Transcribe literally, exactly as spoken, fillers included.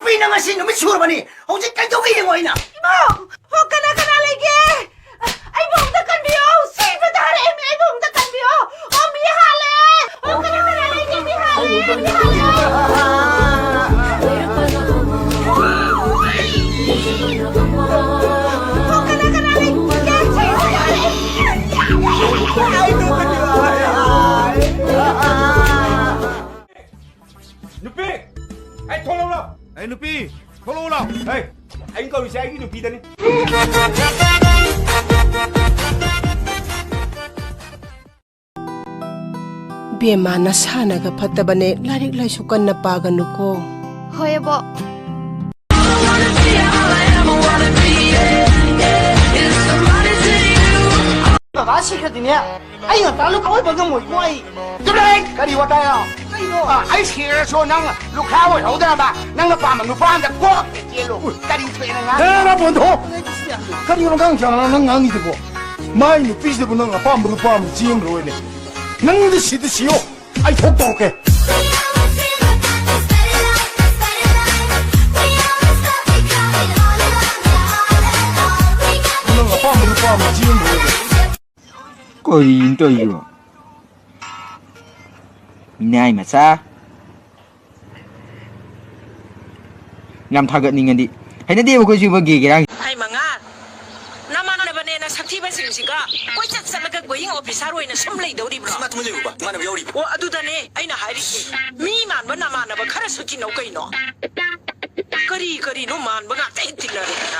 ꯑꯩꯅ ꯉꯁꯤ ꯅꯨꯃꯤꯠ ꯁꯨꯔꯕꯅꯤ꯫ ꯍꯧꯖꯤꯛ ꯀꯩꯗꯧꯒꯦ ꯌꯦꯡꯉꯣ ꯑꯩꯅ꯫ ꯏꯃꯥ! ꯍꯣ, ꯀꯅꯥ ꯀꯅꯥ ꯂꯩꯒꯦ? ꯑꯩꯕꯨ ꯑꯝꯇ ꯀꯟꯕꯤꯌꯣ! ꯁꯤꯕ ꯇꯥꯔꯦ! ꯑꯩꯕꯨ ꯑꯝꯇ ꯀꯟꯕꯤꯌꯣ! ꯑꯣ, ꯃꯤ ꯍꯥꯠꯂꯦ! ꯑꯣ, ꯀꯅꯥ ꯀꯅꯥ ꯂꯩꯒꯦ? ꯃꯤ ꯍꯥꯠꯂꯦ! ꯃꯤ ꯍꯥꯠꯂꯦ! ꯑꯣ, ꯀꯅꯥ ꯀꯅꯥ ꯂꯩꯒꯦ? ꯅꯨꯄꯤ! ꯑꯩ ꯊꯣꯛꯂꯛꯎ ꯂꯥꯎ! ꯑꯩ ꯅꯨꯄꯤ! ꯊꯣꯛꯂꯛꯎ ꯂꯥꯎ! ꯑꯩ, ꯑꯩꯅ ꯀꯧꯔꯤꯁꯦ ꯑꯩꯒꯤ ꯅꯨꯄꯤꯗꯅꯤ꯫ ꯕꯦꯝꯃ, ꯅꯁꯥꯅꯒ ꯐꯠꯇꯕꯅꯦ, ꯂꯥꯏꯔꯤꯛ ꯂꯥꯏꯁꯨ ꯀꯟꯅ ꯄꯥꯒꯅꯨꯀꯣ꯫ ꯍꯣꯏ, ꯑꯕꯣꯛ꯫ ꯕꯕꯥ ꯁꯤꯈ꯭ꯔꯗꯤꯅꯦ, ꯑꯩ ꯉꯟꯇꯥ ꯂꯨꯞ ꯑꯣꯏꯕ ꯉꯝꯃꯣꯏꯀꯣ ꯑꯩ꯫ ꯆꯠꯂꯣꯍꯦ! ꯀꯔꯤ ꯋꯥꯇꯥꯅꯣ? ꯀꯩꯅꯣ? ꯑ, ꯑꯩ ꯁꯤꯔꯁꯨ ꯅꯪ ꯂꯨꯈꯥ ꯑꯣꯏꯍꯧꯗꯅꯕ ꯅꯪꯅ ꯄꯥꯝꯕ ꯅꯨꯄꯥ ꯑꯝꯗ ꯀꯣꯛ ꯆꯦꯜꯂꯨ꯫ ꯀꯔꯤ ꯊꯣꯛꯑꯦꯅ ꯉꯥꯡꯉꯤ? ꯍꯦ, ꯅꯥꯕꯣꯟꯗꯣ! ꯀꯔꯤꯅꯣ ꯑꯉꯥꯡ ꯆꯥꯡꯅ ꯅꯪ ꯉꯥꯡꯉꯤꯗꯨꯕꯣ? ꯃꯥꯏ ꯅꯨꯄꯤꯁꯤꯗꯕꯨ ꯅꯪ ꯑꯄꯥꯝꯕ ꯅꯨꯄꯥ ꯑꯃ ꯆꯦꯟꯈ꯭ꯔꯣꯏꯅꯦ꯫ ꯅꯪꯗꯤ ꯁꯤꯗ ꯁꯤꯌꯣ꯫ ꯑꯩ ꯊꯣꯛ ꯇꯧꯔꯛꯀꯦ꯫ ꯅꯪ ꯑꯄꯥꯝꯕ ꯅꯨꯄꯥ ꯑꯃ ꯆꯦꯟꯈ꯭ꯔꯣꯏꯅꯦ꯫ ꯀꯔꯤꯅꯣ ꯇꯧꯔꯤꯁꯤꯕꯣ? ꯃꯤꯅꯥꯏ ꯃꯆꯥ꯫ ꯌꯥꯝ ꯊꯥꯒꯠꯅꯤꯡꯉꯗꯤ꯫ ꯍꯩꯅꯗꯦꯕ ꯑꯩꯈꯣꯏ ꯁꯤꯒꯨꯝꯕ ꯒꯦ ꯒꯦꯔꯥꯡ꯫ ꯍꯩ ꯃꯉꯥ, ꯅꯃꯥꯟꯅꯕꯅꯦꯅ ꯁꯛꯊꯤꯕꯁꯤꯡꯁꯤꯒ ꯀꯣꯏꯆꯠ ꯆꯠꯂꯒ going officer ꯑꯣꯏꯅ ꯁꯨꯝ ꯂꯩꯗꯧꯔꯤꯕ꯭ꯔꯣ? ꯏꯃꯥ, ꯇꯨꯃꯤꯟ ꯂꯩꯌꯨꯕ, ꯏꯃꯥꯟꯅꯕ ꯌꯥꯎꯔꯤ꯫ ꯑꯣ, ꯑꯗꯨꯗꯅꯦ ꯑꯩꯅ ꯍꯥꯏꯔꯤꯁꯦ꯫ ꯃꯤ ꯃꯥꯟꯕ ꯅꯃꯥꯟꯅꯕ ꯈꯔꯁꯨ ꯇꯤꯟꯅꯧ ꯀꯩꯅꯣ꯫ ꯀꯔꯤ ꯀꯔꯤꯅꯣ ꯃꯥꯟꯕ ꯉꯥꯛꯇ ꯍꯦꯛ ꯇꯤꯟꯅꯔꯦꯅ꯫